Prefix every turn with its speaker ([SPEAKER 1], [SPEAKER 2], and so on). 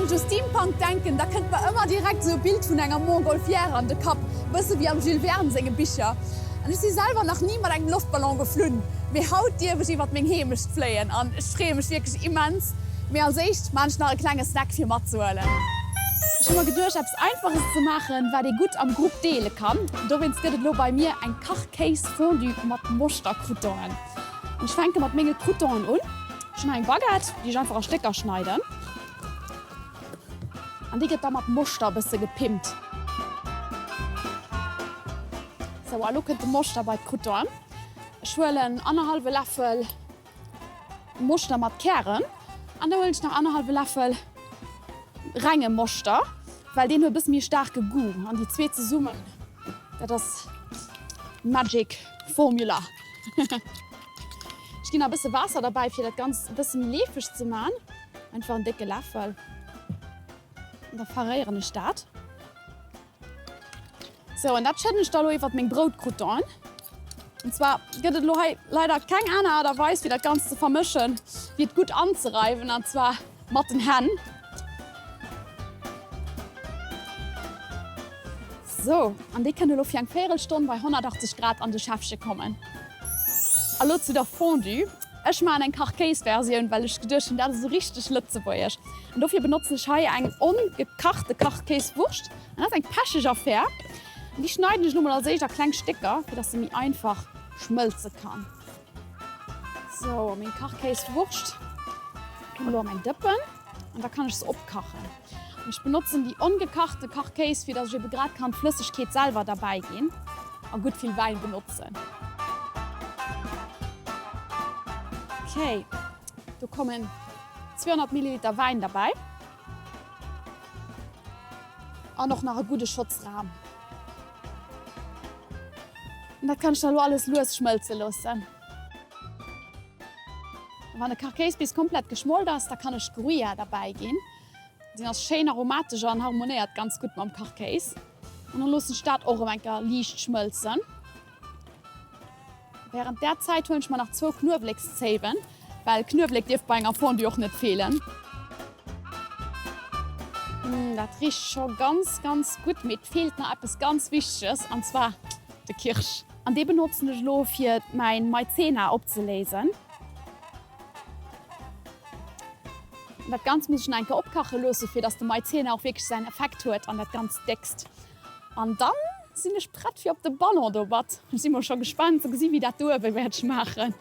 [SPEAKER 1] Wann ech u Steampunk denken, da kënnt mer ëmmer direkt esou e Bild vun enger Montgolfière an de Kapp, bësse wéi am Jules Verne senge Bicher. An ech si selwer nach ni mat engem Loftballon geflunn, mee haut dierf ech iwwert meng Heemecht fléien an ech freeë mech wierklech immens. Mee als éischt maan ech nach e klenge Snack fir matzehuelen. Ech hu mer geduecht eppes Einfaches ze maachen, wat ee gutt am Grupp deele kann. Dowéinst gëtt et elo bei mir eng Kachkéis-Fondue mat Moschter-Croutonen. An ech fänke mat menge Croutonen un. Ech hunn hei eng Baguette, déi ech einfach a Stécker schneiden. An déi gëtt da mat Moschter e bësse gepimpt. Sou, a lo kënnt de Moschter bei d'Croutonen. Ech huelen annerhallwe Läffel Moschter mat Kären an da huelen ech nach annerhallwe Läffel renge Moschter, well deen huet e bësse méi e staarke Goût. An déi zwee zesummen, dat ass Magic Formula. Ech ginn nach e bësse Waasser derbäi, fir dat Ganzt e bësse méi leefeg ze man. Einfach en décke Läffel. An da verréieren ech dat. Sou, an dat schëdden ech da lo iwwert meng Broutcroutonen. An zwar gëtt et elo hei leider keng aner Aart a Weis, fir dat Ganzt ze vermëschen, wéi et gutt anzereiwen, an zwar mat den Hänn. Sou, an déi kënne elo fir eng Véierelstonn bei 180 Grad an de Schäffche kommen. A lo zu der Fondue. Ech maachen eng Kachkéisversioun, well ech geduecht hunn, dat ass esou richteg lëtzebuergesch. An dofir benotzen ech hei eng ongekachte Kachkéiswurscht. An dat ass eng pecheg Affär. An déi schneiden ech elo mol als éischt a kleng Stécker, fir dass se méi einfach schmëlze kann. Sou, a meng Kachkéiswurscht kënnt elo a mäin Dëppen an da kann ech se opkachen. An ech benotzen déi ongekachte Kachkéis, fir dass ech ebe grad kann d'Flëssegkeet selwer derbäi ginn a gutt vill Wäin benotzen. Ok, do kommen 200 Milliliter Wäin derbäi an och nach e gudde Schotz Ram. An dat kann ech da elo alles lues schmëlze loossen. Wann de Kachkéis bis komplett geschmolt ass, da kann ech Gruyère derbäi ginn. Deen ass schéin aromatesch an harmonéiert ganz gutt mam Kachkéis. An dann loossen ech dat och erëm eng Kéier liicht schmëlzen. Wärend där Zäit huelen ech mer nach zwou Knuewelekszéiwen, well Knuewelek dierf bei enger Fondue och net feelen. Dat richt scho ganz ganz gutt, mee et feelt nach eppes ganz Wichteges, an zwar de Kirsch. An dee benotzen ech elo fir mäin Maizena opzeléisen. Dat Ganzt muss ech nach eng Kéier opkache loosse fir dass de Maizena och wierklech säin Effekt huet an dat Ganzt déckst. An dann sinn ech prett fir op de Ballon domat. Ech si mol scho gespaant ze gesi wéi dat do uewe wäert schmaachen.